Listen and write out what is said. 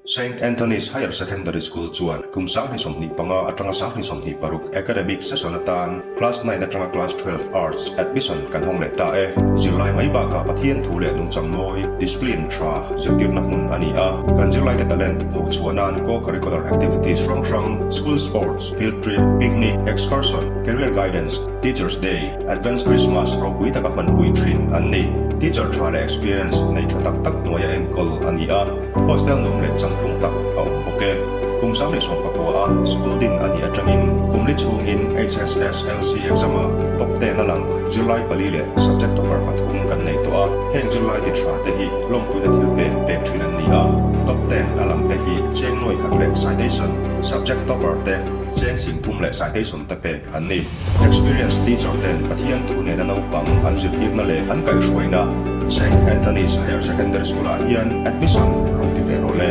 Saint Anthony's Higher Secondary School chuan kum 2025 atanga 2026 academic session atan Class 9 atanga Class 12 Arts admission kan hawng leh ta e. Zirlai mai bakah Pathian thu leh nungchang mawi, discipline, tha zirtirna hmun a ni a. Kan zirlaite talent phochhuah nan co-curricular activities hrang hrang, school sports, field trip, picnic, excursion, career guidance, Teachers Day, Advance Christmas ropui taka hmanpui thin an ni. Teacher tha leh experience nei tha tak tak hnuaia enkawl a ni a, hostel nuam leh changtlung tak a awm bawk e. Kum 2019 a school din a nih atangin kum li chhungin HSSLC exam ah top 10 a lang zirlai pali leh subject topper pathum kan nei tawh a, heng zirlai ti tha te hi lawmpuina thil pek pek thin an ni a, top 10 a lang te hi cheng nuai khat leh citation, subject topper te cheng sing thum leh citation te pek an ni. Experience teacher ten Pathian thu nena naupang an zirtirna leh an kaihhruaina Saint Anthony's Higher Secondary School ah hian admission rawn ti ve rawh le.